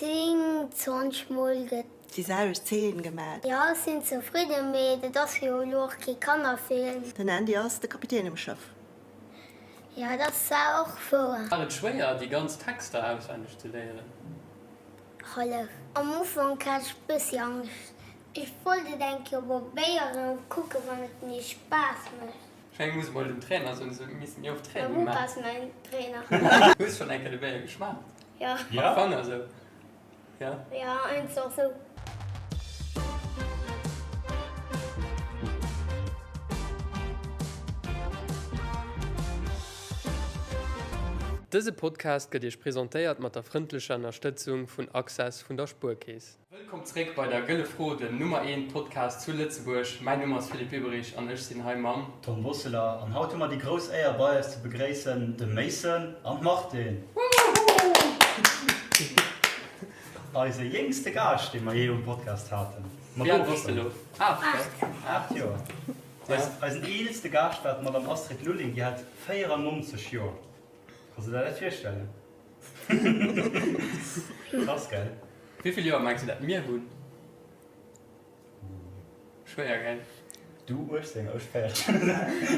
10, 20 mol gëtt. Déi selwecht Zeen gemat. Jo, ech sinn zefridden, mee dat ass jo elo och kee Kannerfilm. Den Andy ass de Kapitän um Schëff. Jo, dat ass zwar och wouer. War et schwéier, déi ganz Texter auswenneg ze léieren? Hallef. Am Ufank hat ech bëssi Angscht. Ech wollt et eng Kéier probéieren, kucken, wann et mir Spaass mécht. Ech mengen, muss emol dem Trainer soen, se missten méi oft Training Mäi maachen. Mupp ass mäin Trainer. Hues schonn eng Kéier de Béier geschmaacht? Jo. Mam Fanger sou? Jo. Jo, einfach sou. Dëse Podcast gëtt Iech presentéiert mat der frëndlecher Ënnerstëtzung vun Access vun der Spuerkeess. Wëllkomm zréck bei der Gëlle Fro, dem Nummer eent Podcast zu Lëtzebuerg. Mäin Numm ass Philippe Biberich an ech sinn hei mam. Tom Bosseler an haut hu mer déi grouss Éier bei eis ze begréissen de Mason an d'Martine. Eise jéngste Gaascht dee mer jee um Podcast haten. Wéi al bass de elo? 8, gell? 8 Joer. Eisen eelste Gaascht war d'Madame Astrid Lulling, déi hat 94 Joer. Kanns de der dat virstellen? Krass, gell? Wéi vill Joer mengs du dat mir hunn? Schwéier, gell? Du 18, ech 14.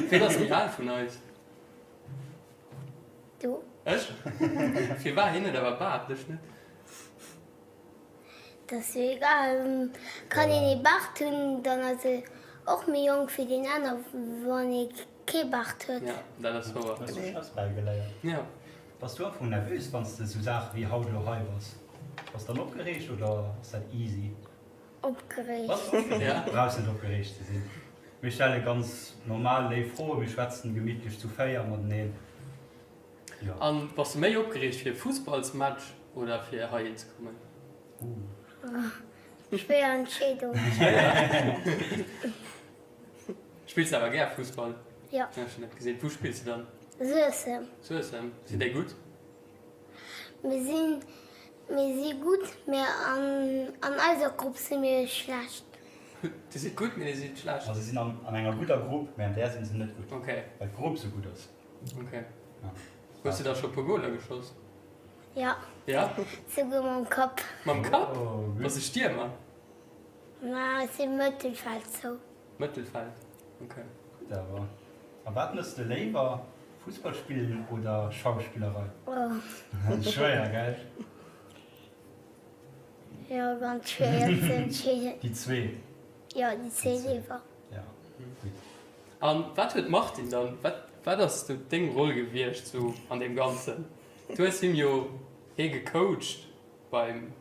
Ween ass méi al vun eis? Du. Ech? Firwat? Hien huet awer Baart, ech net. Dat ass jo egal. Kann een ee Baart hunn, dann ass e och méi jonk wéi deen aner, wann ee kee Baart huet. Ja, dat ass wouer. Hues du scho bäigeléiert? Ja. Bass du am Fong nervös, wann s de esou Saache wéi haut elo hei bass? Bass dann opgereegt oder ass dat easy? Opgereegt. Bass du opgereegt? Ja. Brauchs net opgereegt ze sinn. Mir stelle ganz normal léif Froen, mir schwätzen gemittlech zu 4 mateneen. Jo. An bass du méi opgereegt fir e Fussballsmatch oder fir heihin ze kommen? Schwéier Entscheedung. Spills de awer gär Fussball? Jo. Ech hunn dat gesinn. Wou spills de dann? Suessem. Suessem. Sidd där gutt? Mir sinn, mir si gutt, mä an, an eiser Grupp si mir schlecht. Dir sidd gutt, mee dir sidd schlecht? Also si sinn an, an enger gudder Grupp, mä an där si se net gutt. Okay. Well d'Grupp sou gutt ass. Okay. Ja. Hues de da scho e puer Goler geschoss? Jo. Ja? Souguer mam Kapp. Mam Kapp? Oh, gutt. Bass de Stiermer? Na, ech si Mëttelfeld sou. Mëttelfeld, ok. Gutt awer. A wat mëss de léiwer, Fussball spillen oder Schauspillerei? Oh. Schwéier, gell? Jo, ganz schwéier ze entscheeden. Déi zwee? Jo, déi zwee léiwer. Ja, gutt. A wat huet d'Martine dann, wat, wat ass do deng Roll gewiescht sou an deem Ganzen? Du hues him jo hie gecoacht beim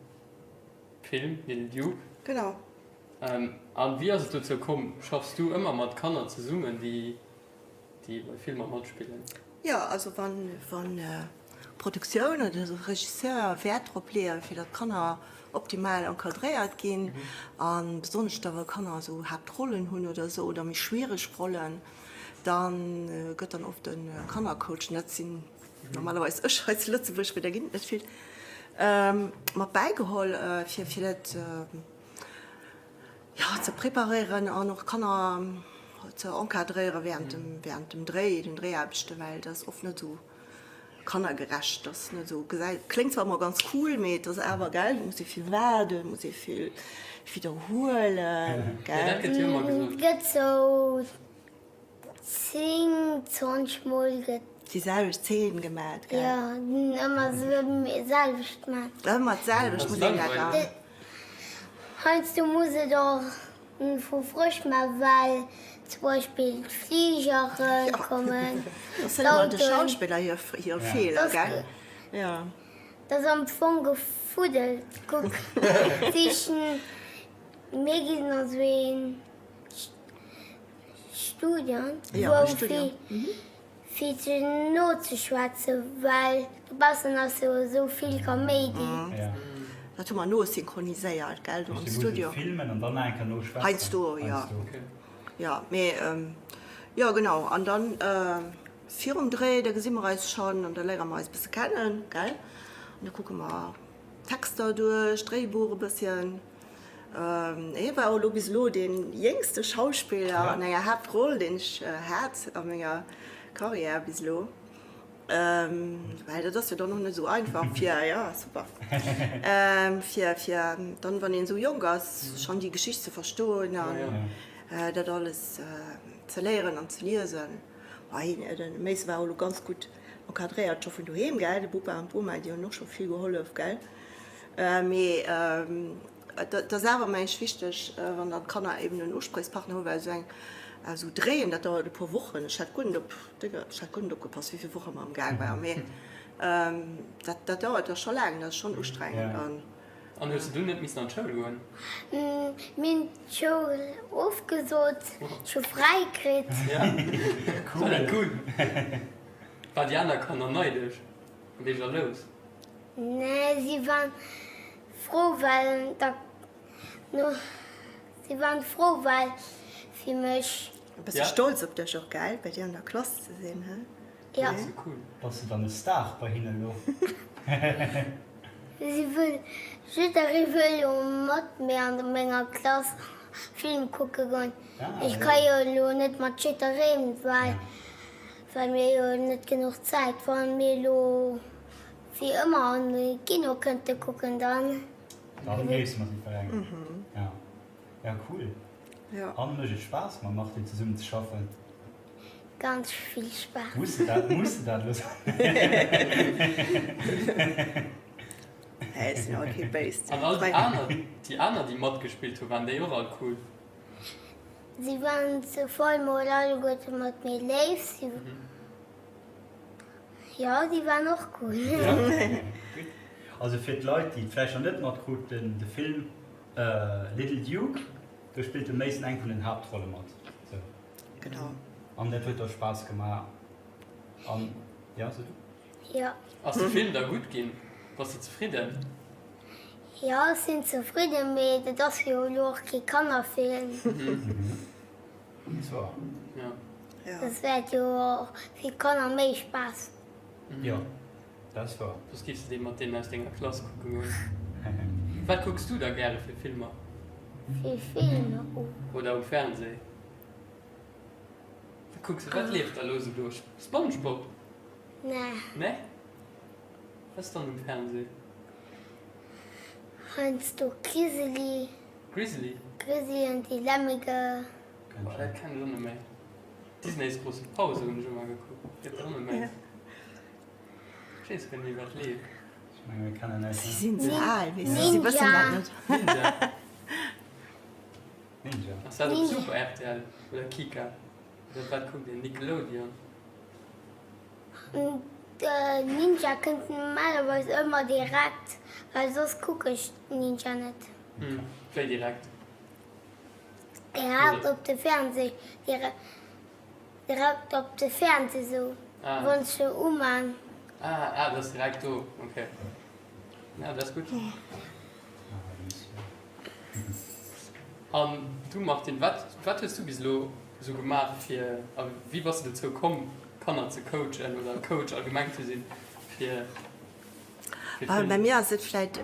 Film Little Duke. Genau. An wéi ass et dozou komm? Schaffs du ëmmer mat Kanner zesummen, déi déi bei Filmer matspillen? Jo, also wann wann Produktioun oder de Regisseur Wäert drop leeën, fir datt d'Kanner optimal encadréiert ginn, a besonnesch da wa Kanner esou Haaptrollen hunn oder esou oder méi schwiereg Rollen, da gëtt dann oft e Kannercoach, an dat sinn normalerweis ech hei zu Lëtzebuerg, mee der ginn et net vill, mat bäigeholl, fir fir dat jo ze preparéieren an och d'Kanner ze encadréiere während dem während dem Dréi, den Dréiaarbechten, well dat ass oft net esou kannergerecht, dat ass net esou, gesäit, kléngt zwar ëmmer ganz cool, mee et ass awer, gell, muss ee vill waarden, muss ee vill widderhuelen, gell. Jo, dat gëtt jo ëmmer gesot. Gëtt sou 10, 20 mol gëtt. Déi selwecht Zeen gemat, gell? Jo, ëmmer d'selwecht mat. Ëmmer d'selwecht muss een dat dann. Heiansdo muss et och vu frësch man, well zum Beispill d'Fligere kommen, Jo, dat sinn ëmmer de Schauspiller hir Feeler, gell? Jo. Dat ass am Fong gefuddelt. Kuck, sichen, mir ginn an esou een. Studium, wou fir ze nozeschwätzen, well dobaussen ass jo esou vill Kaméidi. Dat hu mer nosynchroniséiert, gell, do am Studio. Heiansdo, jo. Jo, mee jo, genau. An dann virum Dréi, da gesi mer eis schonn an da léiere mer eis e bësse kennen, gell. An da kucke mer d'Texter duerch, d'Dréibuch e bësschen. Hie war och elo bis elo dee jéngste Schauspiller an enger Haaptroll, deen ech hat a menger Karriär bis elo. Well dat ass jo dann och net esou einfach fir, jo super, fir fir dann, wann een esou jonk ass, schonn déi Geschicht ze verstoen an dat alles ze léieren an ze liesen. Hei, de Mason war och elo ganz gutt encadréiert scho vun doheem, gell, de Bopa an d'Boma, déi hunn och scho vill gehollef, gell. Mee Et ass awer, meng ech, wichteg, wann dann d'Kanner eben en Uspriechspartner hunn, well esou eng, esou Dréien, dat dauert e puer Wochen. Ech hat guer net op, ech hat guer net opgepasst, wéi vill Woche mer am Gaang waren, mee dat, dat dauert da scho laang, dat ass schonn ustrengend. An. An hues de dunn net missen an d'Schoul goen? Mir hunn d'Schoul ofgesot, ech hu fräi kritt. Ja, war dat cool? Waren déi aner Kanner neidesch an déi jalous? Nee, si waren Frou well da no si waren frou well fir mech. E bësse stolz op dech och, gell, bei dir an der Klass ze sinn, he? Jo. Bass de dann e Star bei hinnen elo? Si wëll, jidderee wëll jo mat mir an menger Klass Film kucke goen. Ech ka jo elo net mat jiddereen, well well mir jo net genuch Zäit, wa mir elo Wéi ëmmer an de Kino kënnte kucken dann. Dann géifs mat jidderengem. Ja. Ja cool. An mécht et Spaass mam Martine zesummen ze schaffen? Ganz vill Spaass. Muss de dat, muss de dat elo soen? Hä, ech sinn awer kee Béist. An all déi aner, déi aner déi matgespillt hu waren déi och all cool? Si waren zu voll mol alleguerte mat mir léif. Si. Jo, déi waren och cool. Gutt. Also fir d'Leit, déi et vläicht nach net matkruten, de Film Little Duke, do spillt de Mason eng vun den Haaptrolle mat. Sou. Genau. An dat huet der Spaass gemaach? An, jo, so du? Jo. Ass de Film da gutt ginn? Bass de zefridden? Jo, ech sinn zefridden, mee dat ass jo elo och kee Kannerfilm. Zwar. Ja. Dat wäert jo och fir d'Kanner méi Spaass. Jo, dat ass wouer. Soss giffs de dee mat deenen aus denger Klass kucke goen. Wat kucks du da gäre fir Filmer? Fir Filmer? Oh. Oder um Fernseh? Wat kucks de, wat leeft da elo esou do? Spongebob? Nee. Nee? Wat ass dann um Fernseh? Heiansdo Grizzly. Grizzly? Grizzly an déi Lemmige. Boah, dat kennen ech och net méi. Disneys große Pause hunn ech ëmmer gekuckt. Gëtt dat och net méi? Ech weess guer net méi wat leeft. Ech menge mir kennen eis Si sinn ze al, weess de, si wëssen dat net. Ninja. Ninja. Ass dat op Super rtl oder Kika? Oder wat kuckt een? Nickelodeon? Ninja kënnt normalerweis ëmmer direkt, well soss kuck ech Ninja net. Wéi direkt? Direkt op de Fernseh, direkt op de Fernseh sou, wann ech se umaan. Ah, ah, dat ass direkt do, ok. Ja, dat ass gutt. An du Martine, wat, wat hues du bis elo sou gemaach fir, a wéi bass de dozou komm Kanner ze coachen oder Coach allgemeng ze sinn fir? Bei mir ass et vläit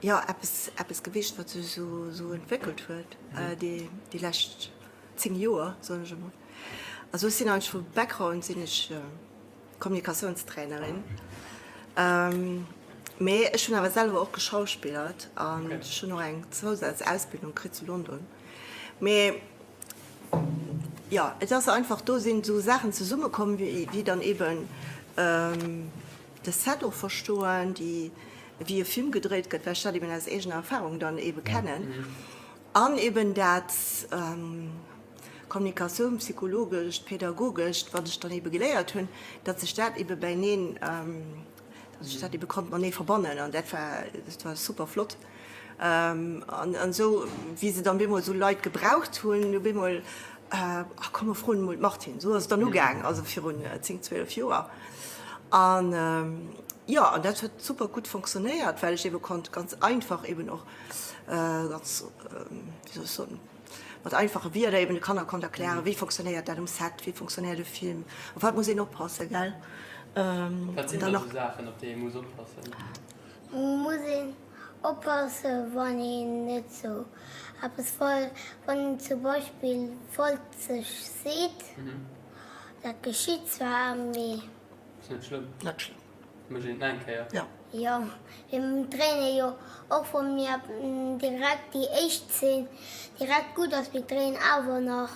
jo eppes eppes gewiescht, wat sech esou esou entwéckelt huet déi déi lescht 10 Joer, soen ech emol. Also ech sinn eigentlech vu Background sinn ech Kommunikatiounstrainerin, mee ech hunn awer selwer och geschauspillert an ech hunn och eng Zousazausbildung kritt zu London. Mee jo, et ass einfach, do sinn esou Saachen zesummekomm, wéi dann eeben de Set och verstoen, déi wéi e Film gedréit gëtt, well ech dat eben aus eegener Erfahrung dann ebe kennen, an eben dat Kommunikatioun, psychologescht, pädagogescht, wat ech dann ebe geléiert hunn, datt sech dat ebe beineen, datt ech dat ebe konnt matenee verbannen, an dat war, dat war super flott. An esou wéi se dann bemol esou Leit gebraucht hunn, op eemol, ach komm mer froen emol d'Martine. Esou ass et dann ugaang, also virun 10, 12 Joer. An jo, an dat huet super gutt fonctionnéiert, well ech ebe konnt ganz einfach eben och ganz, wéi soll ech soen, mat einfache Wierder eben de Kanner konnt erklären, wéi fonctionnéiert dat um Set, wéi fonctionnéiert e Film, op wat muss een oppassen, gell. Wat sinn da sou Saachen, op déi ee muss oppassen? Muss een oppassen wann een net sou eppes wann een zum Beispill wolzeg seet, dat geschitt zwar, mee. Ass net schlëmm. Net schlëmm. Mécht een et nach eng Kéier. Jo. Jo, mir dréine jo och wa mir direkt déi éischt Zeen direkt gutt ass, mir dréinen awer nach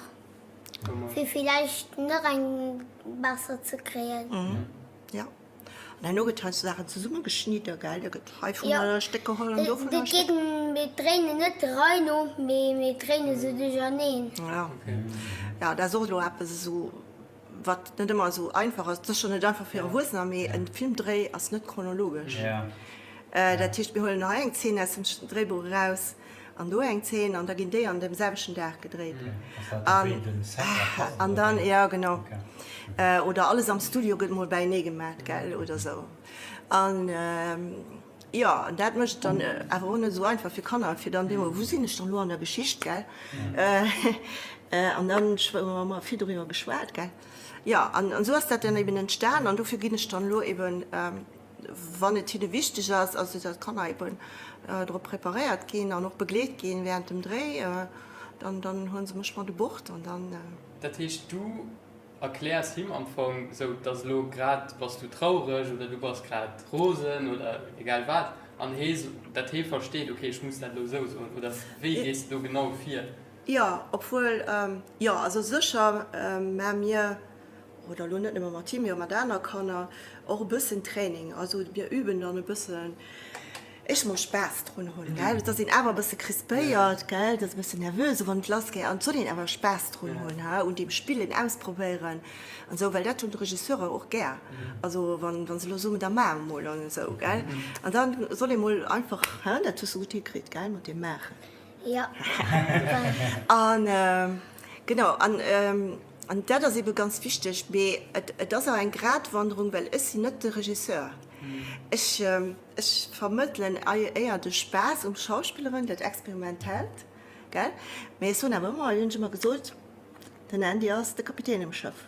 fir villäicht nach eng besser ze kréien. Jo, an herno gëtt heiansdo Saachen zesummegeschnidde, gell, da gëtt heivunner e Stéck geholl an dovunner e Stéck. Mir dréinen net der Rei no, mee mir dréine se duercherneen. Jo, jo, dat ass och elo eppes esou. Wat net ëmmer esou einfach ass, et ass schonn net einfach fir Erwuessener, mee en Filmdréi ass net chronologesch. Dat heescht, mir huelen hei eng Zeen aus dem Dréibuch eraus an do eng Zeen an da ginn déi an deem selwechten Dag gedréit. An dann, jo genau, oder alles am Studio gëtt mol beienee gemat, gell, oder esou. An Jo, an dat mécht et dann awer och net esou einfach fir Kanner, fir dann deemol, wou sinn ech dann elo an der Geschicht, gell? An dann hu mer ëmmer vill doriwwer geschwat, gell? Jo, an esou ass dat dann eben entstan an dofir ginn ech dann elo eben, wann et hinne wichteg ass, also datt d'Kanner eben drop preparéiert ginn an och begleet ginn während dem Dréi, dann, dann huele se mech mat u Bord an dann. Dat heescht, du Erkläers him am Fong sou dass elo grad bass du traureg oder du bass grad rosen oder egal wat an hee dat hee versteet ok ech muss dat elo sou soen oder wéi gees de do genau vir? Jo, obwuel jo, also sécher mä mir, oder elo net nëmme mat him, mee och mat aner Kanner och e bëssen Training, also mir üben dann e bëssen Ech mol Spaass drun hunn, gell, et ass een awer e bësse crispéiert, gell, et ass e bëssen nervös, wann et lass geet, an et soll een awer Spaass drun hunn, ha, un deem Spillen, ausprobéieren an esou, well dat hunn d'Regisseurer och gär, also wann, wa se elo soen, da maache mol an esou, gell, an da soll ee mol einfach, ha, dat hues de gutt hikritt, gell, mat deem maachen. Jo. An genau, an, an dat ass ebe ganz wichteg, mee et, et ass awer eng Gratwanderung, well ech sinn net de Regisseur, ech. Ech vermëttelen éier de Spaass um Schauspilleren, dat Experimentellt, gell? Mee ech soen awer ëmmer, hunn ech ëmmer gesot, den Andy ass de Kapitän um Schëff.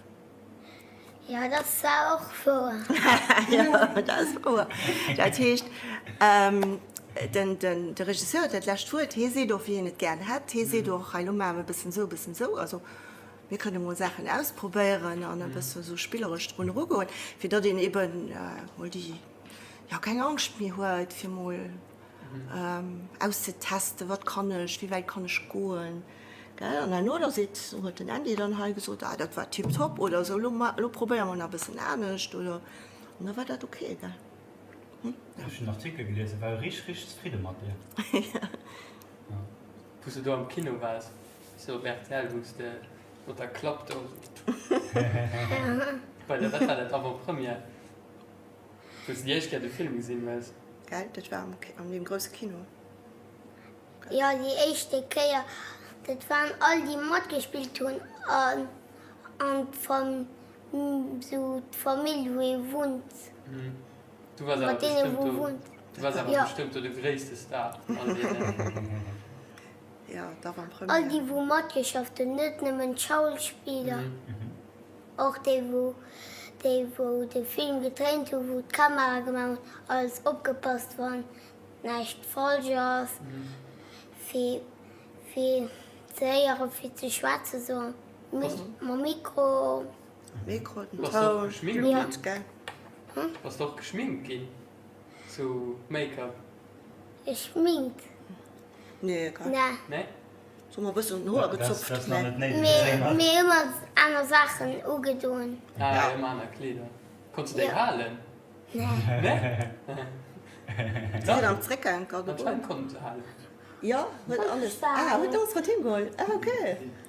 Jo, dat ass zwar och wouer. Jo, dat ass wouer. Dat heescht, den, den, de Regisseur huet dat lescht Wuert. Hie seet och, wéi hien et gären hätt. Hie seet och, hei, elo maache mer e bëssen esou, e bëssen esou. Also, mir kënne mol Saachen ausprobéieren an e bësse sou spilleresch drun erugoen, fir datt een eben mol déi, jo keng Angscht méi huet fir mol auszetesten, wat kann ech, wéi wäit kann ech goen, gell. An herno da seet, huet den Andy dann hei gesot, ah dat war tiptop oder esou, elo ma elo probéiere mer nach e bëssen anescht oder, an da war dat ok, gell. Ech hunn en Artikel gelies, e war richteg, richteg zefridde mat dir. Wou s de do am Kino waars, sou op rtl, wou s de mat der Klapp do bei der, wat war dat, Avant-première? Wou s de déi éischt Kéier de Film gesinn hues? Gell, dat war an deem grousse Kino. Jo, déi éischte Kéier, dat waren all déi matgespillt hunn an an d'Fam sou d'Famill wou ee wunnt. Du waars awer Mat deene bestëmmt wou do, wunnt. du waars awer Jo. bestëmmt do de gréisste Star vun all deenen. Jo, d'Avant-première. All déi wou matgeschafft hunn, net nëmmen d'Schauspiller. Och déi wou déi wou de Film gedréint hunn, wou d'Kamera gemaach hunn, alles opgepasst wann näischt falsch ass, fir fir ze héieren, fir ze schwätzen, sou mam Mikro. Mikro, den Toun, d'Luucht, gell? Bass de och geschminkt ginn, sou Make-up? Geschminkt? Nee, gell? Nee? Hu mer e bëssen un den Hoer gezupft, mä. Mir hu mer aner Saachen ugedoen. Ah, ëmmer aner Kleeder. Konns de déi halen? Nee. Nee? Si sinn am Zréckgaangen, d'Garderobe. Anscheinend konnt en se halen. Jo, huet alles. Ah, huet alles mat heem geholl. Ah, ok.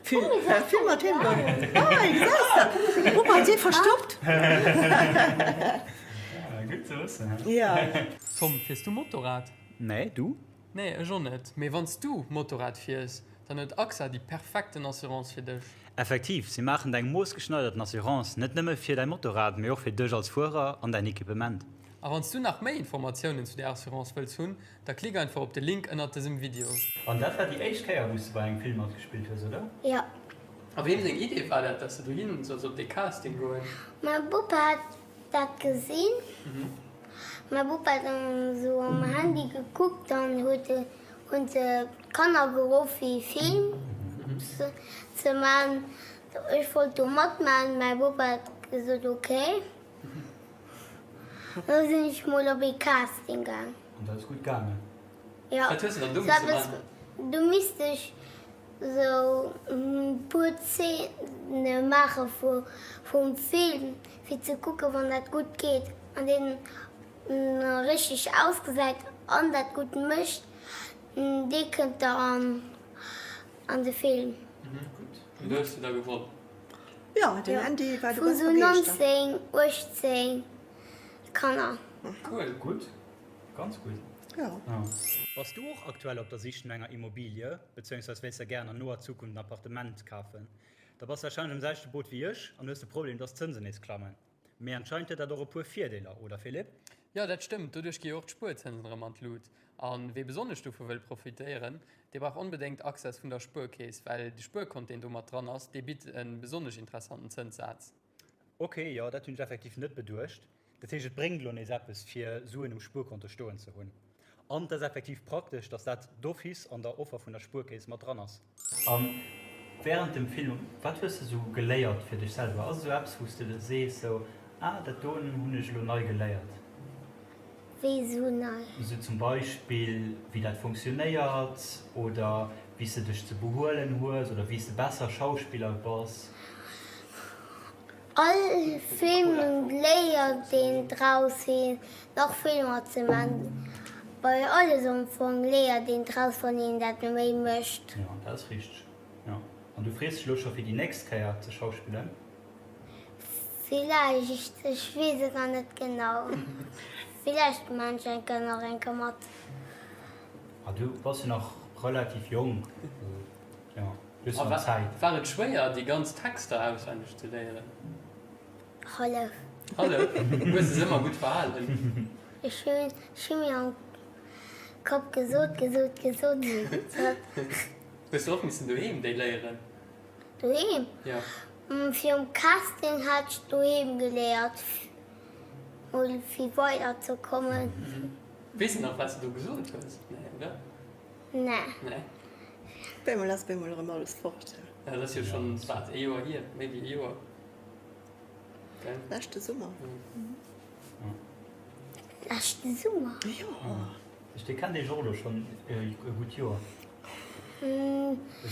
Vill, vill mat heem geholl. Ah, gesäis de. Bopa huet hie verstoppt. Gutt ze wëssen, he? Jo. Tom, fiers du Motorrad? Nee, du? Nee, ech och net. Mee wanns du Motorrad fiers, dann huet AXA déi perfekten Assurance fir dech. Effektiv, si maachen der eng moossgeschneiderten Assurance, net nëmme fir däi Motorrad, mee och fir dech als Fuerer an däin Equipement. A wanns du nach méi Informatiounen zu där Assurance wëlls hunn, da klick einfach op de Link ënnert dësem Video. An dat war déi éischt Kéier, wou s de bei engem Film matgespillt hues, oder? Jo. A weem seng Idee war dat, dass de dohin solls op dee Casting goen? Mäi Bop hat dat gesinn. Mäi Bop hat esou am Handy gekuckt, dann huet e, hunn se d'Kanner geruff fir ee Film ze man. Ech wollt do matman, mäi Bop hat gesot ok. Da sinn ech mol op ee Casting gaang. An dat ass gutt gaangen? Jo. Wat hues de dann do misse maachen? Do misst ech sou puer Zeene maache vum Film, fir ze kucken, wann dat gutt geet an deen richteg ausgesäit an dat gutt mécht, dee kënnt da an de Film. Gutt. An do hues de da gewonn? Jo, den Andy war do Vu ganz sou begeeschtert. 19, 18 Kanner. Cool. Gutt, ganz gutt. Jo. Bass du och aktuell op der Sich no enger Immobilie, bezéiungsweis wéilst der gären an noer Zukunft en Appartement kafen? Da bass du warscheinlech am selwechte Boot wéi ech an hues de Problem, dass d'Zënsen nees klammen. Mee anscheinend huet dat och e puer Virdeeler, oder Philippe? Jo, dat stëmmt. Doduerch gi jo och d'Spuerzënsen erëm an d'Lut. A wee besonnesch dovu wëll profitéieren, dee brauch onbedéngt Access vun der Spuerkeess, well de Spuerkont, deen do mat dran ass, dee bitt e besonnesch interessanten Zënssaz. Ok, jo, dat hunn ech effektiv net beduecht. Dat heescht, et bréngt elo nees eppes, fir Suen um Spuerkonto stoen ze hunn. An et ass effektiv praktesch, dass dat d'office an der Offer vun der Spuerkeess mat dran ass. A wärend dem Film, wat hues de sou geléiert fir dech selwer? Ass esou eppes, wou s de sees sou, ah, dat doen hunn ech elo nei geléiert? Wéi sou nei? Sou zum Beispill, wéi dat funktionéiert oder wéi s de dech ze behuelen hues oder wéi s de besser Schauspiller bass. All Film léiert een draus fir nach Filmer ze man. Bei alles am Fong léiert een draus wann een dat méi mécht. Jo, dat ass richteg. Jo. An du frees dech elo scho fir déi nächst Kéier ze schauspillen? Villäicht, ech weess et nach net genau. Villäicht man ech eng Kéier nach eng Kéier mat. Ah, du bass jo nach relativ jonk, jo. Du hues jo nach Zäit. War et schwéier déi ganz Texter auswenneg ze léieren? Hallef. Hallef? Hues de se ëmmer gutt verhalen? Ech hu mir am Kapp gesot, gesot, gesot, gesot. Hues de och missen doheem déi léieren? Doheem? Jo. Virum Casting hat ech doheem geléiert, mol fir weider ze kommen. Weess de nach wat s de do gesot hues? Nee, oder? Nee. Nee. Bemol ass bemol erëm alles fort. Ja, dat ass jo schonn, wat, ee Joer hier, méi wéi ee Joer, gell? Leschte Summer. Leschte Summer? Jo. Dir kennt iech och elo schonn e gutt Joer? E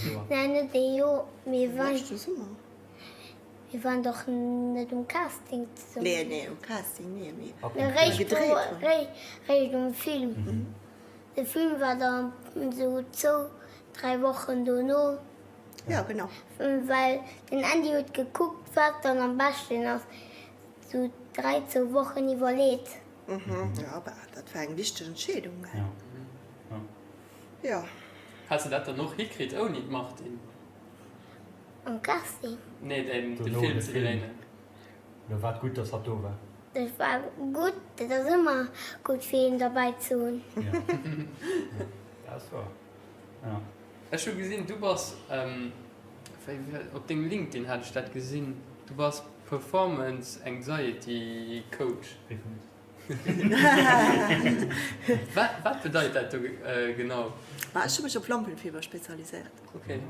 Joer. Nee, net ee Joer. Mir waren. Leschte Summer. Mir waren dach net um Casting zesummen. Nee, nee, um Casting, nee, mee gedréit hunn. Réischt um Film. De Film war dann esou zwou, dräi Wochen dono. Jo, genau. Well den Andy huet gekuckt, wat dann am beschten ass. Sou dräi, zwou Wochen iwwerleet. Jo, bah, dat war eng wichteg Entscheedung, gell? Jo. Has de dat dann och hikritt ouni d'Martine? Am Casting? Nee, de Film ze dréinen. Lo war et gutt, dass hatt do war. Et war gutt, et ass ëmmer gutt fir een derbäi ze hunn. Jo, dat ass wouer, jo. Ech hu gesinn, du bass, wéi, op dengem LinkedIn hat ech dat gesinn, du bass Performance Anxiety Coach. Wéi vun? Wat, wat bedeit dat do genau? Ma ech hu mech op Lampenfieber spezialiséiert. Okay.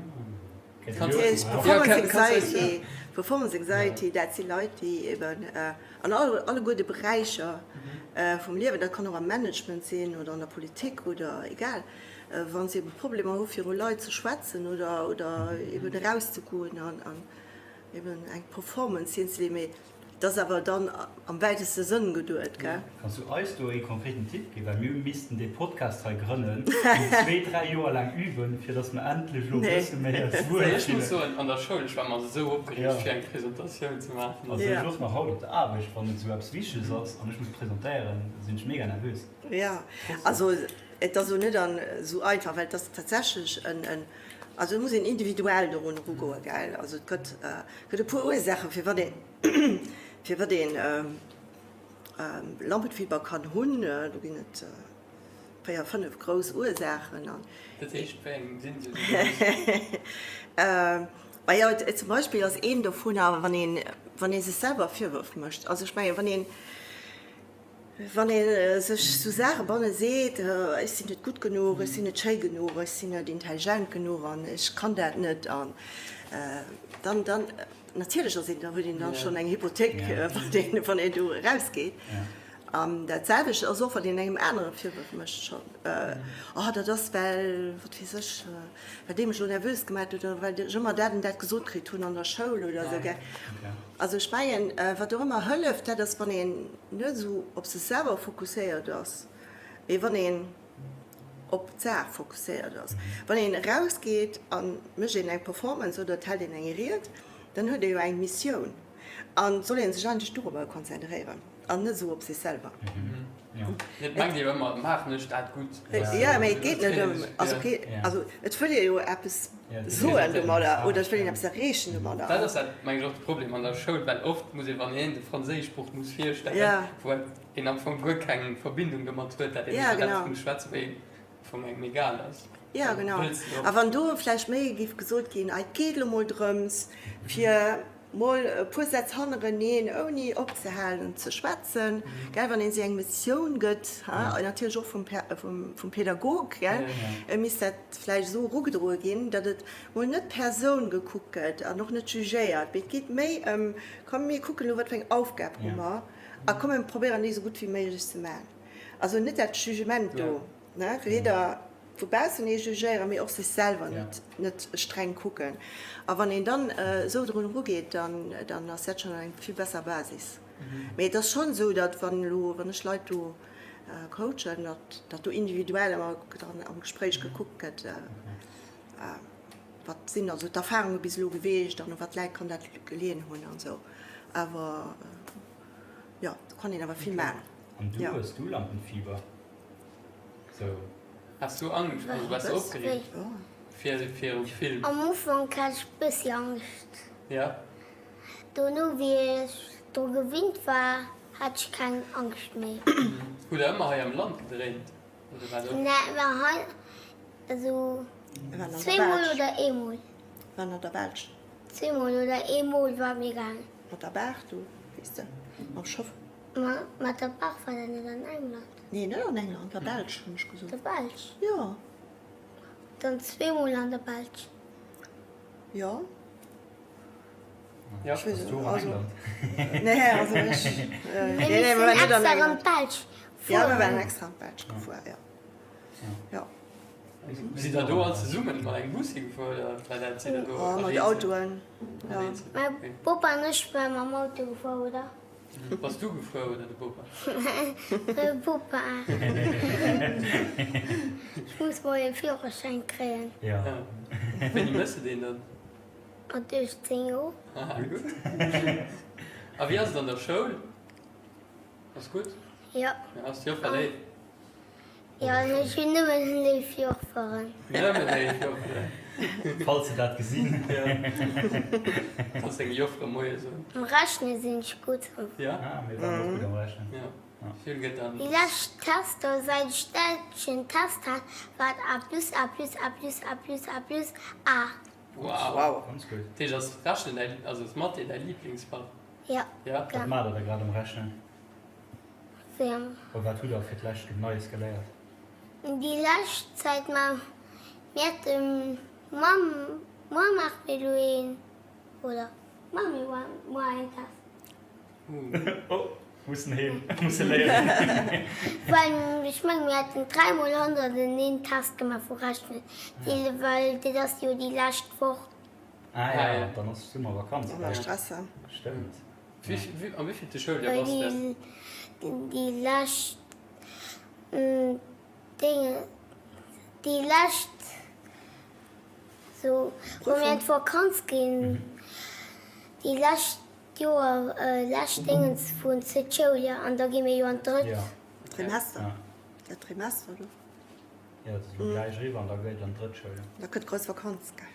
Performance Anxiety, dat si Leit, déi eben an alleguer de Beräicher vum Liewen, dat kann och am Management sinn oder an der Politik oder egal, wa se ebe Problemer hu viru Leit ze schwätzen oder eben erauszegoen an eben eng Performance hinzeleeën. Mee Et ass awer dann am wäiteste Sënn geduet, gell? Kanns du eis do ee konkreten Tipp ginn? Well mir missten dee Podcast hei grënnen an zwee, dräi Joer laang üben, fir datt mer endlech elo e bësse méi eis wuel Ech muss fillen. soen, an der Schoul, ech war mer esou opgereegt fir eng Presentatioun ze maachen. Also ech och nach haut op der Aarbecht, wann et esou eppes Wichteges ass an ech muss presentéieren, sinn ech mega nervös. Jo, also et ass elo net esou einfach, well et ass tatsächlech en, also et muss een individuell dorun erugoen, gell? Also et gëtt, gëtt e puer Ursaachen, firwat een Firwat een Lampenfieber kann hunn, do ginn et 4, 5 grouss Ursaachen. Dat heescht, wéi eng sinn esou déi grouss? Majo, zum Beispill ass een dovunner, wann een, wann ee sech selwer Virwërf mécht. Also ech mengen, wann een, wann ee sech esou Saache banne seet, ech sinn net gutt genuch, ech sinn net schéi genuch, ech sinn net intelligent genuch an ech kann dat net an dann, dann Natierlech ass een, da huet een da schonn eng Hypothéik, wann een do erausgeet. An dat selwecht ass och, wann een engem anere Virwërf mécht, schonn, Oh, dat ass well, wat weess ech, well dee mech elo nervös gemaat huet oder well ech ëmmer dat an dat gesot kritt hunn an der Schoul oder esou, gell. Also ech mengen, wat och ëmmer hëlleft, dat ass, wann een net esou op sech selwer fokusséiert ass, mee wann een op d'Saach fokusséiert ass. Wann een erausgeet a mécht een eng Performance oder et hält een eng Ried, dann huet ee jo eng Missioun an et soll ee sech eigentlech dorobber konzentréieren an net esou op sech selwer. Et mengt ee jo ëmmer, maachen ech dat gutt? Jo, mee et geet net ëm, also et also et wëll ee jo eppes soen domadder oder et wëll een eppes erreechen domadder. Dat ass dat, mengen ech, och de Problem an der Schoul, well oft muss ee wann een de Franséischbuch muss virstellen, wou een am Fong guer keng Verbindung domat huet, dat een iwwer eppes muss schwätzen, wéi am Fong engem egal ass. Jo, genau. A wann do vläicht méi géif gesot ginn, et geet elo mol drëms, fir mol e puer Sätz hannereneen ouni opzehalen ze schwätzen, gell, wann een si eng Missioun gëtt, natierlech och vum Pädagog, gell, misst dat vläicht esou erugedroe ginn, datt et mol net d'Persoun gekuckt gëtt an och net jugéiert, mee et geet méi ëm, komm mir kucken elo, wat fir eng Aufgab hu mer a komm mir probéieren déi esou gutt wéi méiglech ze maachen. Also net dat Jugement do, ne, weder vu baussen ee jugéieren, mee och sech selwer net net streng kucken. A wann een dann esou drun erugeet, dann dann ass dat schonn eng vill besser Basis. Mee et ass schonn esou, datt wann elo, wann ech Leit do coachen, datt datt do individuell ëmmer dann am Gespréich gekuckt gëtt, wat sinn also d'Erfahrunge bis elo geweecht an u wat Läit kann dat geleeën hunn an esou. Awer jo, do kann een awer vill maachen. An du, hues du Lampenfieber? Sou. Has du Angscht? Also waars du opgereegt virum Film? Am Ufank hat ech bëssi Angscht. Ja. Dono wéi ech dru gewinnt war, hat ech keng Angscht méi. Hutt der ëmmer hei am Land gedréint oder war do? Nee, mä hei, also zweemol oder eemol. Waren an der Belsch. Zweemol oder eemol war mir gaangen. Mat der Baach do, weess de, mam Schëff. Ma mat der Baach war dat net an England? Nee, net an England, an der Belsch hunn ech gesot. Der Belsch? Jo. Dann zweemol an der Belsch. Jo. Ja. Ech weess du an England? Nee, also ech. Nee, mir sinn extra an d'Belsch gefuer. Ja, mir waren extra an d'Belsch gefuer, jo. Jo. Sidd der do all zesummen mat engem Bus higefuer oder war dat, sidd der do Oh, mat Autoen, jo. Mäi Bop an ech ware mam Auto gefuer, oder? Bass du gefuer oder de Bopa? De Bopa. Ech muss mol e Führerschäin kréien. Jo. Wéini mëss de deen dann? Mat 18 Joer. Aha, gutt. A wéi ass et an der Schoul? Ass gutt? Jo. Ass d'Joffer léif? Jo, ech hunn nëmmen léif Jofferen. Nëmmen léif Jofferen. Falls se dat gesinn. Jo. Kanns denge Joffere Moie soen. Am Rechne sinn ech gutt. Jo? Ah, mir waren och gutt am Rechnen. Jo. Wéi gëtt dann. Déi lescht Tester, säit ech däitschen Test hat, war et A plus, A plus, A plus, A plus, A plus, A. Wow. Ganz gutt. Dat heescht, ass Rechnen däi, also ass Mathé däi Liblingsfach? Jo. Jo? Wat maacht der da grad am Rechnen? Wéi? A wat hutt der fir d'lescht Neies geléiert? Déi lescht Zäit ma mir dem Mamm, muer maache mir elo een, oder maache mir muer een Test? Oh, mussen heem, musse léieren. Well ech menge mir haten dräimol hannerteneen Test gemaach vu Rechnen, well dat ass jo déi lescht Woch. Ah ja, dann ass Summervakanz. Stress. Stëmmt. Am wéivillte Schouljoer bass de? Déi lescht Dénge, déi lescht, sou wou mir an d'Vakanz ginn, déi lescht Joer, lescht Déngens vun zweet Schouljoer an da gi mir jo an d'drëtt. Trimester, dat Trimester do. Jo, dat ass elo gläich eriwwer an da geet et an d'drëtt Schouljoer. Da kënnt d'grouss Vakanz, gell?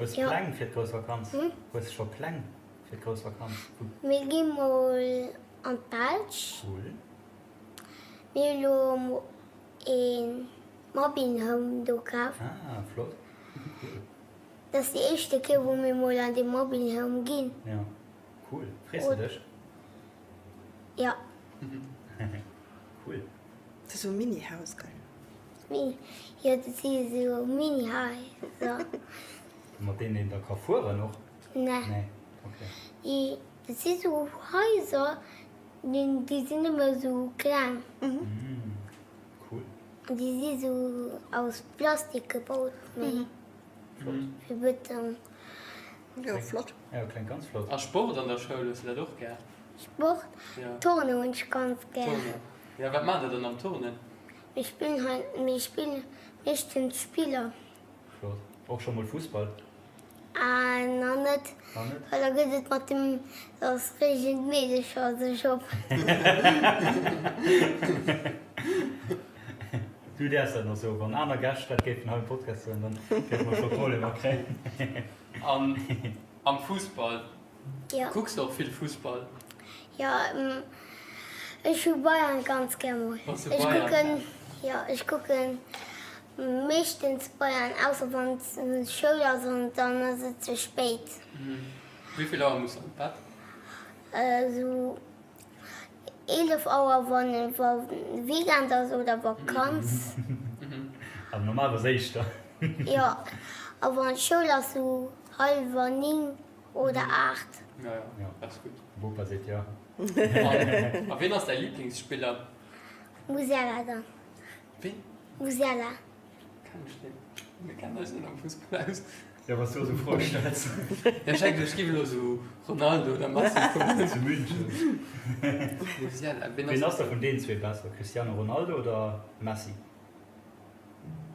Hues de Pläng fir d'grouss Vakanz? Hues de scho Pläng fir d'grouss Vakanz? Mir gi mol an d'Belsch. Cool. Mir hu lo ee Mobil Home do kaf. Ah, flott. Cool. Dat ass déi éischte Kéier wou mir mol an dee Mobil Home ginn. Ja, cool. Frees de dech? Ja. Cool. Dat ass esou e Mini-Haus, gell? Jo, dat si esou Mini-Haiser. Mat deenen een da ka fueren och? Nee. Nee, okay. Dat si sou Haiser. Déi sinn nëmme sou kleng. Cool. Déi si sou aus Plastik gebaut, méi wéi Bëtong. Jo, flott. Jo, kléngt ganz flott. A Sport an der Schoul, hues de dat och gär? Sport? Ja. Turnen hunn ech ganz gär. Turnen. Jo, wat maacht der dann am Turnen? Mir spillen hei, mir spillen meeschtens Spiller. Flott. Och scho mol Fussball? Ah, nach net. Nach net? Well da gëtt et mat dem, soss reegen d'Meedecher sech op. Du däerfs dat nach soen. Wann aner Gäscht dat géifen hei um Podcast soen, dann géife mer scho Problemer kréien. An am Fussball? Jo. Kucks de och vill Fussball? Jo, ech hu Bayern ganz gär mol. Bass du Ech Bayern-Fan? kucken, jo, ech kucken meeschtens Bayern, ausser wann Schoul ass an dann ass et ze spéit. Wéi vill Auer muss de an d'Bett? Esou 11 Auer wann Weekend ass oder Vakanz. Awer normalerweis éischter. Jo, a wann Schoul ass sou hallwer 9 oder 8. Jo, jo, dat ass gutt. Bopa seet jo. A wien ass däi Liblingsspiller? Musiala dann. Wien? Musiala. Kenn ech net. Mir kennen eis net am Fussball aus. Jo, wanns du esou Froe stells. Jo, ech denken, ech giff elo esou Ronaldo oder Messi kommen. Zu München. Musiala, wien Wien ass da vun deenen zwee besser, Cristiano Ronaldo oder Messi?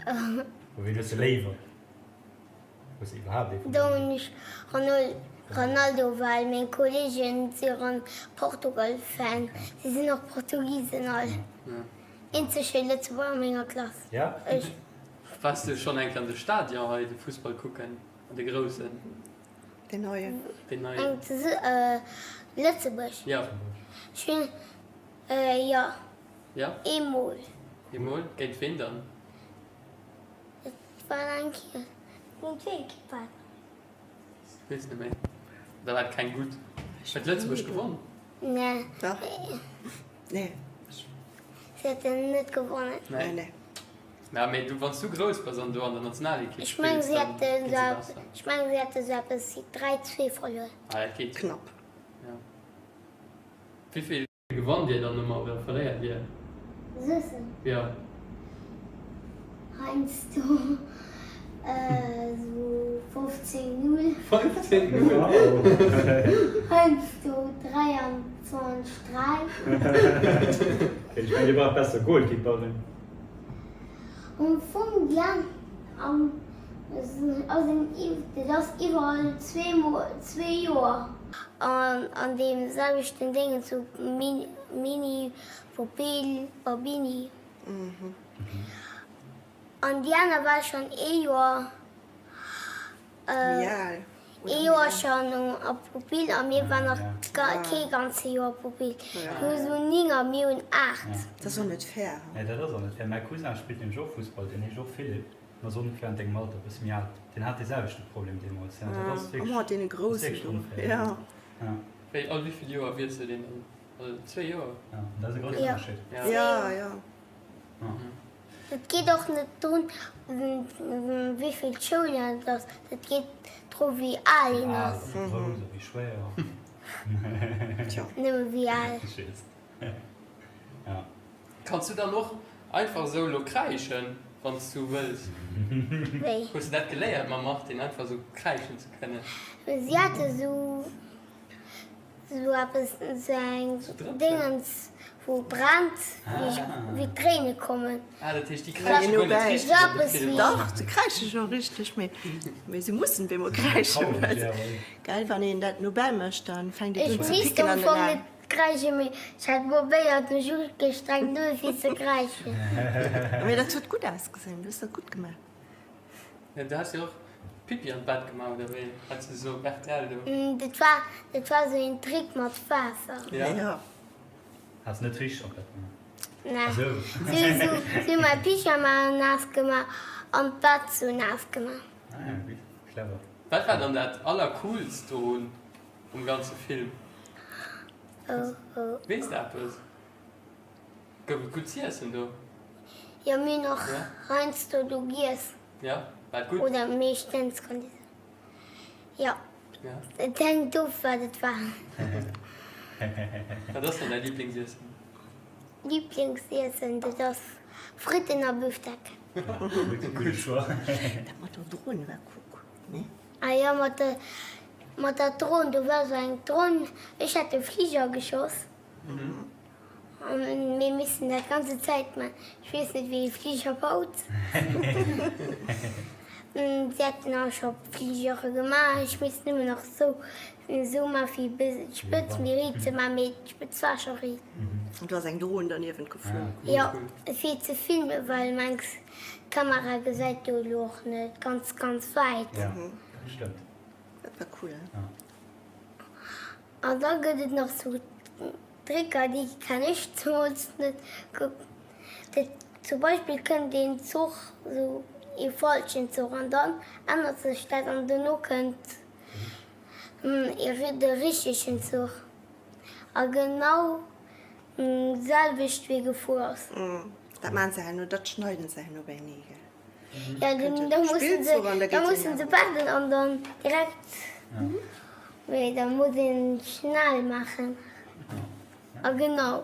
Oder wien hues de léiwer? Hues de iwwerhaapt ee vun Do deenen? hunn ech Ronaldo, well meng Kolleegen si Portugal Fan. Si sinn och Portugisen all. Eenzege Lëtzebuerger a menger Klass. Ja? Ech. Waars de schonn eng Kéier an de Stadion hei de Fussball kucken, an de groussen? Deen neien. Deen neien. Eng ze Lëtzebuerg? Ja. Ech hunn, jo. Ja? Eemol. Eemol? Géint ween dann? Et war eng Kéier, géint wéi eng Ekipp war dat? Weess net méi. Da war et keng gutt. Huet Lëtzebuerg gewonn? Nee. Dach. Nee. Si hätten net gewonnen. Nee, nee. Ja, mee du, wann s du grouss bass an do an der Nationalekipp Ech meng, spills, si dann hätten geet se sou, besser. ech meng, si hätte sou eppes wéi 3, 2 verluer. Ah, dat geet jo. Knapp. Ja. Wéi vill gewannt dir dann ëmmer oder verléiert dir? Suessem? Ja. Heiansdo Esou 15 Null. 15 Null? Heiansdo 23, 3. Ech mengen, dir braucht besser Goalkeeperen. Am Fong ja. Dat ass iwwerall zwee Joer. An deem selwechten Déngen zu Mini, Pupil, Babini. An déi aner war schonn ee Joer, ee Joer schonn a Pupille a mir waren nach kee ganze Joer Pupille. Déi hu sou 9 a mir hunn 8. Dat ass och net fair. Nee, dat ass och net fair. Mäi Cousin spillt nämlech och Fussball, deen heescht och Philippe, en ass ongeféier an dengem Alter, e bësse méi al. Deen hat dee selwechte Problem deemools. Ja, dat ass wierklech, dat ass wierklech onfair. Ja. Ja. Wéi, all wéi vill Joer wiesselt een dann? All zwee Joer? Ja, dat ass e groussen Ënnerscheed. Ja, ja. Et geet och net drun, wéi vill Schouljoer et ass, et geet dru wéi al een ass. Wéi al, wéi grouss a wéi schwéier. Nëmme wéi al. Ja. Kanns du dann och einfach esou elo kräischen, wann s du wëlls? Wéi? Hues du dat geléiert mam Martine, einfach esou kräischen ze kënnen? Si hat esou. Sou eppes, sou eng Déngens wou brennt, wéi d'Tréine kommen. Ah, dat heescht déi kräische guer net richteg an de Film? Dach, se kräische scho richteg, mee se mussen bemol kräischen, well, gell, wann een dat nobäi mécht, dann fänkt et un ze picken an den Aen. Ech misst am Fong net kräischen, mee ech hat probéiert mech ugestrengt nëmme fir ze kräischen. Mee dat huet gutt ausgesinn, du hues dat gutt gemaach. Ja, du has jo och Pipi an d'Bett gemaach, oder wéi? Hat se sou rtl do? Dat war, dat war sou een Trick mat Waasser. Ja. Ja. Hat se net richteg an d'Bett gemaach? Nee. Esou. Si hu sou, si hu mäi Pyjama naass gemaach an d'Bett sou naass gemaach. Ah ja, gutt. Clever. Wat war dann dat allercoolst dorun um ganze Film? Oh, oh. Weess de eppes? Gouf et gutt z'iessen do? Jo, mir hunn och heiansdo do giess. Ja, war et gutt? Oder meeschtens kann ech soen. Jo, et hänkt of wat et war. Wat ass dann däi Liblingsiessen? Liblingsiessen, dat ass Fritten a Büftek. Gudde Choix. Dat mat der Dron war cool, nee? Ah jo, mat der mat der Dron, do war sou eng Dron, ech hat de Fliger geschoss. An mir missen dat ganze Zäit man. Ech weess net wéi ee Fliger baut. Si haten och scho Fligere gemaach, ech misst nëmmen nach sou sou man fir d'Spëtz méi riit ze man, mee d'Spëtz war scho riit. An du ass eng Dron derniewent geflunn? Jo, fir ze filmen, well mengs d'Kamera gesäit jo elo och net ganz ganz wäit. Jo, dat stëmmt. Dat war cool, he? An da gëtt et nach sou Tricker, déi kenn ech zemools net. Zum Beispill kënnt een Zuch, sou ee falschen Zuch, an dann ännert sech dat an dono kënnt de richtegen Zuch a genau d'selwecht wéi gefuer ass. Dat maachen se herno, dat schneiden se herno beienee, gell? Ja, da mussen se, da mussen se waarden an dann direkt, mee da muss een schnell maachen. A genau.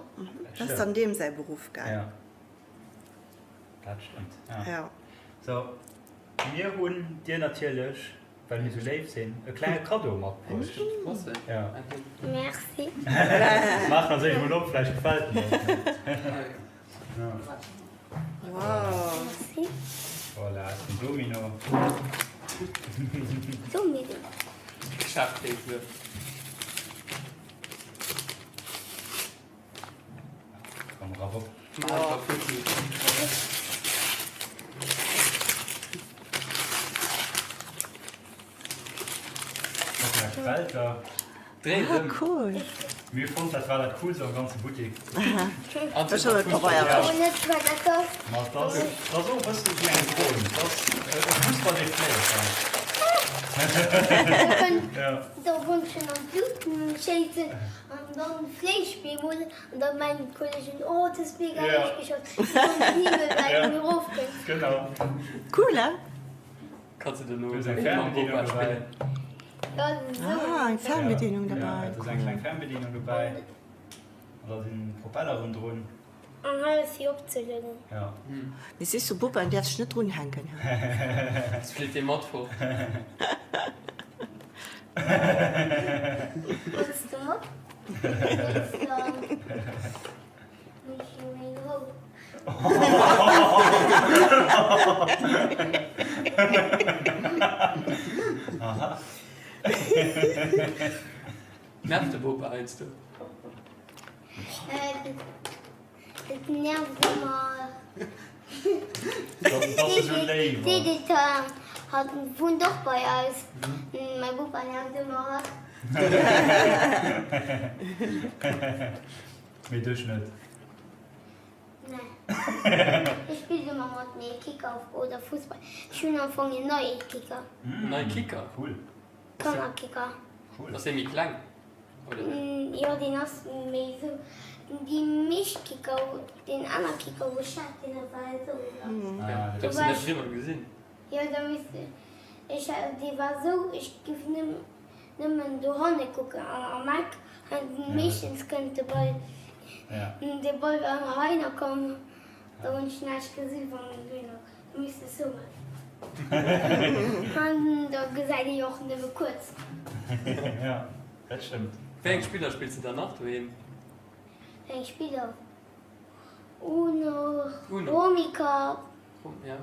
Dat ass dann deem säi Beruff, gell? Ja, dat stëmmt. Ja. So, mir hunn dir natierlech, well mir sou léif sinn, e klenge Kaddo matbruecht. Ja. Merci. Maach en séich mol op, vläicht gefält en der. Wow. Merci. Voilà, den Domino. Domino. Geschäftreese. Komm, raff op. Mach einfach futti. Hoffen dat gefällt der. Dréi Ah, rëm. cool. Mir hu fonnt dat war dat coolst am ganze Buttik. An Ech hunn et probéiert. Ech wosst net wat dat ass. Ma dat ass dat ass och e bëssen wéi eng Dron. Dat ass e Fussball dee fléit. Da kënnt da Wonschen an d'Luucht schéissen an dann fléich bemol an da mengen d'Kollegen oh du hues mega héich geschoss. An dann Himmel well en erofkënnt. Genau. Cool, he? Kanns de dono Du hues eng Fernbedienung dobäi. Ah, eng Fernbedienung dobäi. Ja, do ass eng kleng Fernbedienung dobäi. An da sinn Propelleren drun. An hei ass si opzelueden. Ja. Mee siehst du, Bub, en däerf sech net drunhänken. Es flitt dee mat fort. Wëlls de mat? Nervt de Bopa heiansdo? Et nervt ëmmer. Dass e sou léif ass. D'Edith hat wunnt och bei eis. Mäi Bopa nervt ëmmer hatt. Mee dech net? Nee. Ech spillt ëmmer mat mir Kicker oder Fussball. Ech hunn am Fong en neie Kicker. En neie Kicker? Cool. Kannerkicker. Cool. Ass dee méi kleng oder wéi? Jo, deen ass méi esou. Déi meescht Kicker, deen aner Kicker wou ech hat, deen war esou. Ah, du hues en net driwwer gesinn? Jo, da misst ech, dee war esou, ech giff nëmmen. Nëmmen dohanne kucken an am Eck. Meeschtens kënnt de Ball, de Ball war ëmmer heihinner komm, da hunn ech näischt gesi wann en dohinner, da misst ech sou maachen. An da gesäit ee jo och nëmme kuerz. Jo, dat stëmmt. Wéi eng Spiller spills de dann nach doheem? Wéi eng Spiller? Uno, Rummikub. Ja.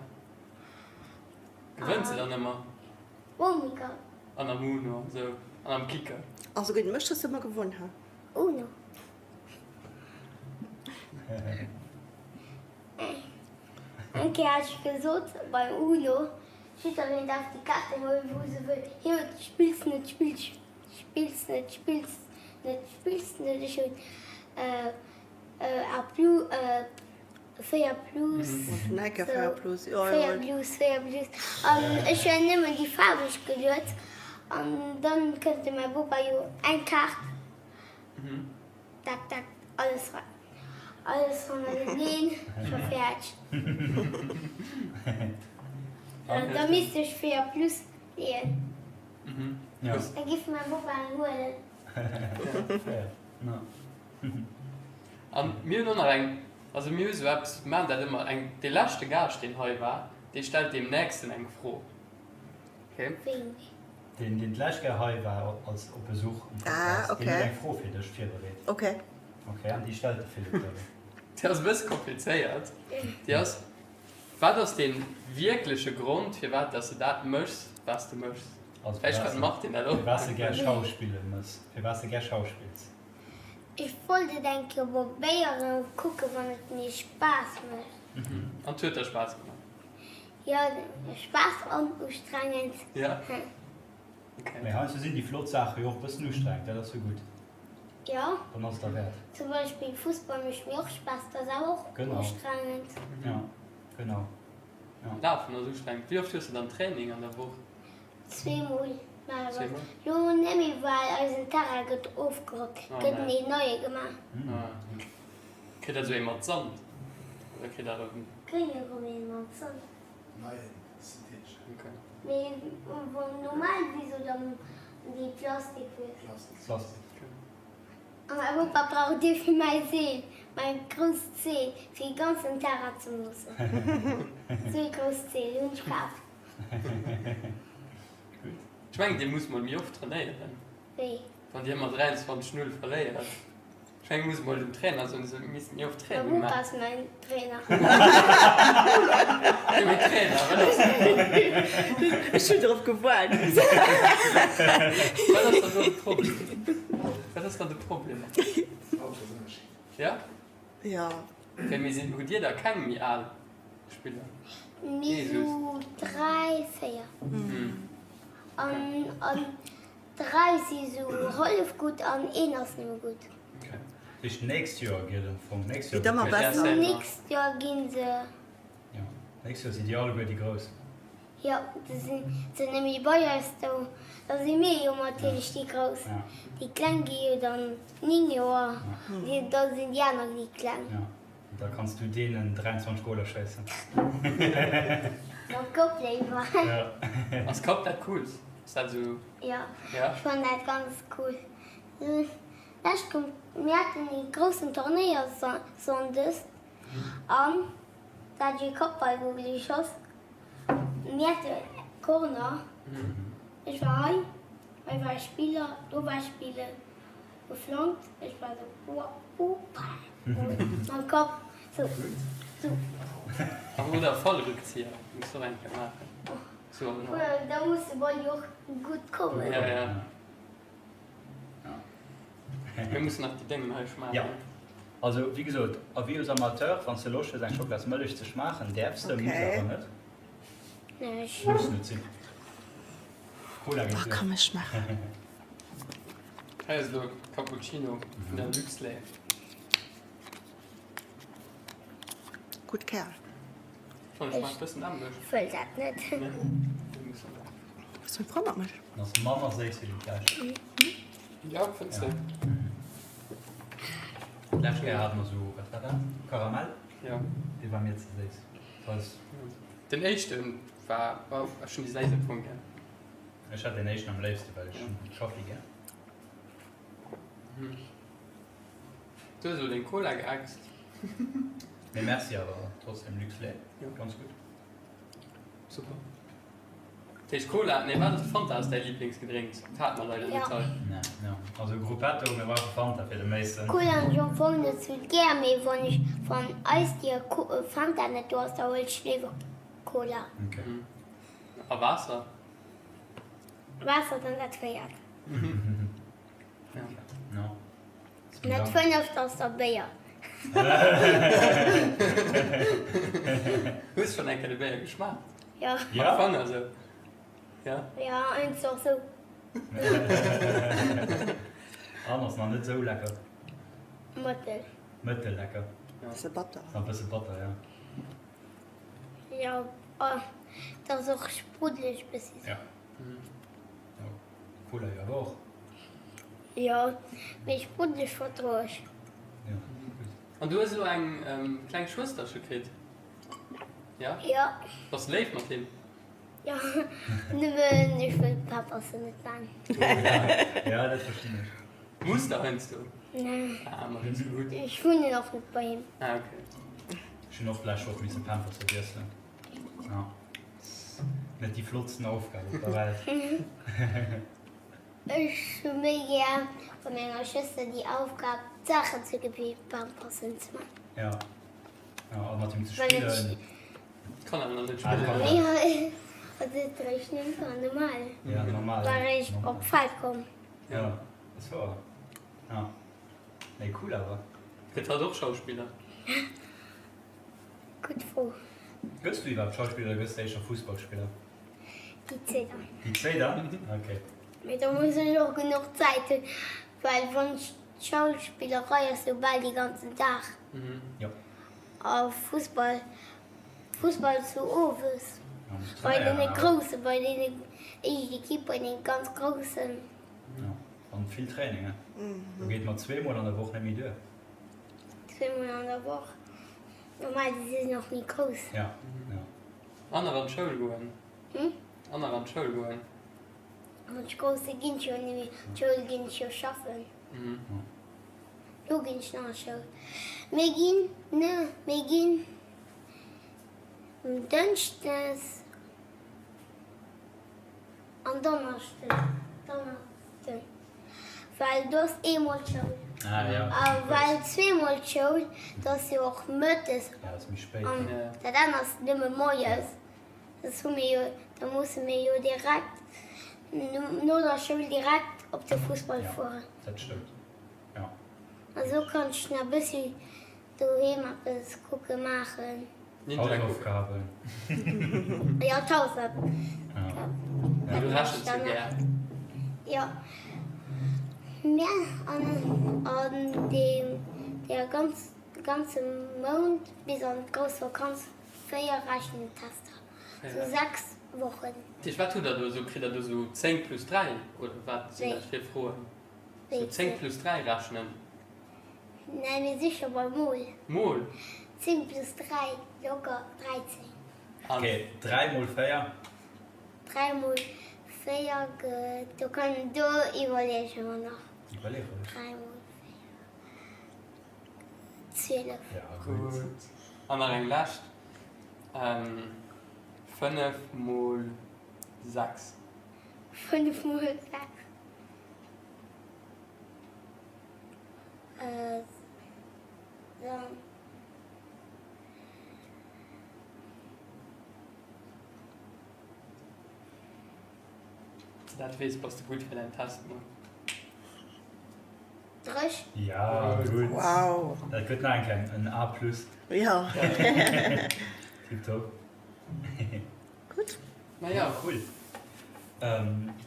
Gewënns de dann ëmmer? Rummikub. An am Uno an sou. An am Kicker. Also géint mech hues de ëmmer gewonn, he? Uno. Eng Kéier hat ech gesot beim Uno, jiddereen darf déi Kaarten huelen wou se wëll. Hien huet spills net, spills, spills net, spills net, spills net. Ech hunn a plus. 4 plus, Enke 4 plus, jo, 4 plus, 4 plus. An ech hunn nëmmen déi faarweg geluet. An dann kënnt de mäi Bopa jo eng Kaart. Tak, tak, alles ran. Alles hannerteneen, ech war fäerdeg. Da misst ech 4 plus leeën. Da giff mäi Bopa eng huelen. An mir hunn och nach eng, also mir hu sou eppes, mir maachen dat ëmmer, eng, dee leschte Gaascht, deen hei war, dee stellt deem nächsten eng Fro. Okay? Wéini? Deen, deen d'lescht Kéier hei war als op Besuch am Podcast, deen huet eng Fro fir dech virbereet. Okay. Okay, an déi stellt de Philippe der elo. Déi ass e bësse komplizéiert. Déi ass, Wat ass dee wierkleche Grond, firwat dass de dat méchs, wat s de méchs? Also Vläicht kann de Martin dat och firwat s de gär schauspille mëss, firwat s de gär schauspills. Ech wollt et eng Kéier probéieren an kucken, wann et mir Spaass mécht. An et huet der Spaass gemaach? Jo, Spaass an ustrengend. Ja, ok. Mee heiansdo sinn déi flott Saache jo och e bëssen ustrengend, dat ass jo gutt. Jo. Dann ass et derwäert. Zum Beispill Fussball mécht mir och Spaass, dat ass awer och ustrengend. Genau, genau, jo. Lafen ass ustrengend. Wéi oft hues de dann Training an der Woch? Zweemol normalerweis. Lo net méi, well eisen Terrain gëtt ofgerappt, gëtt een neie gemaach. Kritt der esou ee mat Sand oder kritt der e. Kréie erëm ee mat Sand. Neien syntheteschen. Okay. Mee wann normal Wiss oder déi Plastikwiss? Plastik. Plastik. An Europa brauch Dir fir mäi Seel, mäi grousst Seel, fir e ganzen Terrain ze moossen. Esou ee grousst Seel hunn ech kaf. Gutt. Ech mengen dir musst mol méi oft trainéieren. Wéi? Wann dir ëmmer 23, 0 verléiert. Ech mengen muss mol dem Trainer soen, se missten méi oft Training Mäi maachen. Mupp ass mäin Trainer. Jo mee Trainer, wat ass dat dann? Ech hunn drop gewaart. Wat ass dann do de Problem? Wat ass dann de Problem? Ja? Jo. Okay, mee sinn, hutt dir da keng méi al Spiller? Mir sou 3, 4. An an 3 si sou hallef gutt an een ass nëmme gutt. Okay. Dat heescht nächst Joer geet am Fong, nächst Joer Geet ëmmer besser. Nächst Joer ginn se. Jo, nächst Joer si déi alleguer déi Grouss. Jo, da si se net méi bei eis do. Da si mir jo natierlech déi Grouss. Déi Kleng gi jo dann 9 Joer, da sinn déi aner déi Kleng. Jo, da kanns du deenen 23 Goler schéissen. Mam Kapp léiwer. Ass Kapp dat Coolst? Ass dat esou? Jo, ech fannen dat ganz cool. Lescht koum, mir haten ee groussen Turnéier sonndes an da hat ech ee Kappballgol geschoss. Mir hate Corner, ech war hei, hei war e Spiller, do war e Spiller geflankt, ech war sou woupa mam Kapp sou sou. Oder Fallrückzieher muss och eng Kéier maachen. Sou. Da muss de Ball jo och gutt kommen. Ja, ja. Mir mussen nach déi Déngen hei schmaachen. Jo, also wéi gesot, Avis aux amateurs, wann s de Loscht hues eng Schoklasmëllech ze schmaachen, däerfs de, muss awer net. Muss net sinn. Cola geet Ach duer. komm, ech schmaachen. Hei ass elo Cappuccino vun der Luxlait. Gutt Kerl. Fannen ech schmaacht bëssen anescht. Ech wëll dat net. Bass du frou mat mech? En ass manner séiss wéi déi d'lescht. Ja, fënns de? D'lescht Kéier hate mer sou, wat war dat? Karamell? Ja. Dee war mir ze séiss. Dat ass. Den éischten war, oh, ech hunn déi séiss am Fong gär. Ech hat deen éischten am léifsten, well ech hunn Kaffi gär. Du hues elo deng Cola geäxt. Mee merci awer trotzdem Luxlait, ganz gutt. Super. Dat heescht Cola, nee wat ass Fanta ass däi Liblingsgedrénks? Dat hate mer leider net hei. Nee, jo. Also Gruppetto, mir brauche Fanta fir de Méissen. Cola hunn ech am Fong net sou gär, mee wann ech wann Eisti a Fanta net do ass, da huel ech léiwer Cola. Ok. A Waasser? Waasser dann dat véiert. No. Dat fënneft ass da Béier. Hues schonn eng Kéier de Béier geschmaacht? Jo. Mat Fanger sou? Ja? Jo, eins och sou. An, ass nach net sou lecker? Mëttel. Mëttel lecker. Bësse batter. Ass nach bësse batter, ja. Jo, et ass och spruddeleg bëssi sou. Ja. Cola jo awer och. Jo, mee spruddeleg verdroe ech. Jo, gutt. An du hues elo eng kleng Schwësterche kritt, jo? Jo. Bass de léif mat him? Jo, nëmmen ech wëll Papa se net man. Jo, dat verstinn ech. Muss der heiansdo? Nee. Ah, ma dat ass gutt. Ech wunnen och net bei him. Ah, okay. Ech hunn och d'lescht Woch misse Pamperse wiesselen. Ja. Net déi flottsten Aufgab op der Welt. Ech hu méi gär bei menger Schwëster déi Aufgab, d'Saachen ze gepampersen ze man. Ja. Ja, a mat him ze spillen. Kann awer nach net spillen. Nee, also et réischt net an normal. Ja, normal. War réischt op d'Feld komm. Ja, ass wouer. Ja. Nee, cool awer. Gëtt hatt och Schauspiller? Gutt Fro. Gëss du iwwerhaapt Schauspiller oder gëss de éischter Fussballspiller? Déi zwee dann. Déi zwee dann? Ok. Mee do muss ech och genuch Zäit hunn, well wann ech d'Schauspillerei ass jo bal dee ganzen Dag. Jo. A Fussball, Fussball ass jo owes. Bei deene Groussen, bei deene éischt Ekipp, bei deene ganz Groussen. Jo, an vill Training, he? Do geet mat zweemol an der Woch net méi duer. Zweemol an der Woch? Normal, déi sinn och méi grouss. Ja, ja. An nach an d'Schoul goen. Hm? An nach an d'Schoul goen. Wann ech grouss sinn, ginn ech jo net méi an d'Schoul, ginn ech jo schaffen. Lo ginn ech nach an d'Schoul. Mir ginn, ne, mir ginn Dënschdes an Donneschden, Donneschden, well do ass eemol d'Schoul. A well zweemol d'Schoul, do ass jo och mëttes an dat anert ass nëmme moies. Soss hu mir jo, da musse mir jo direkt no der Schoul direkt op de Fussball fueren. Dat stëmmt, jo. A sou kann ech nach bëssi doheem eppes kucke maachen. Hausaufgaben. Jo, d'Hausaufgaben. Du rechens jo gär. Jo. Mä an deem ganze Mount bis an d'grouss Vakanz 4 Rechentester, sou 6 Wochen. Tisch, wat hutt der do esou? Kritt der do sou 10 plus 3 oder wat sinn dat fir Froen? Sou 10 plus 3 rechnen? Nee, mir si scho bei mol. Mol? 10 plus 3, locker 13. Ok, 3 mol 4? 3 mol 4 gëtt, do kann, do iwwerleege mer nach. Iwwerlee roueg. 3 mol 4 gëtt 12. Ja, gutt. An nach eng lescht, 5 mol 6. 5 mol 6. Dann. Wanns de dat weess, bass de gutt fir däin Test muer. Dréch. Ja, gutt. Wow. Dat gëtt nach eng Kéier en A plus. Jo. Tiptop. Gutt. Maja. Cool.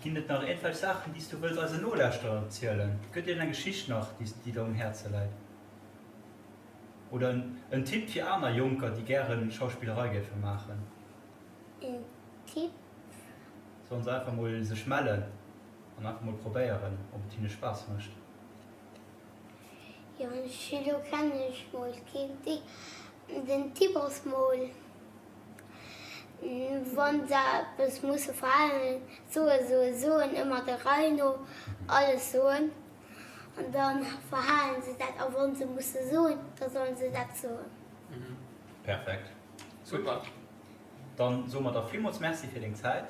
Ginn et nach iergendwelch Saachen, déi s du wëlls eisen Nolauschterer erzielen? Gëtt iergendeng Geschicht nach, déi der um Häerze läit? Oder en Tipp fir aner Jonker, déi gären Schauspillerei géife maachen? En Tipp? Sollen se einfach mol sech mellen an einfach mol probéieren, ob et hinne Spaass mécht? Jo, elo kennen ech mol keen Tipp. Den Tipp ass mol. Wann se eppes musse verhalen, soen, soen, soen, ëmmer der Rei no alles soen an da verhalen se dat. A wann se musse soen, da sollen se dat soen. Perfekt. Super. Dann soe mer der villmools Merci fir deng Zäit.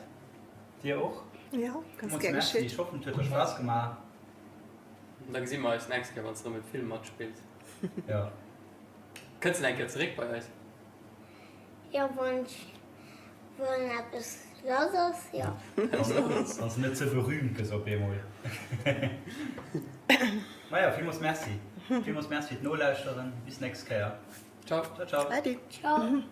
Dir och. Jo, ganz Villmools gär Merci. geschitt. Ech hoffen, et huet der Spaass gemaach. An da gesi mer eis nächst Kéier, wann s de erëm e Film matspills. Jo. Kënns de eng Kéier zeréck bei eis? Jo, wann wann eppes lass ass, jo. Wann s de net ze berühmt gëss op eemol. Majo, villmools Merci. Villmools Merci fir d'Nolauschteren. Bis nächst Kéier. Ciao. Ciao, ciao. Ade. Ciao.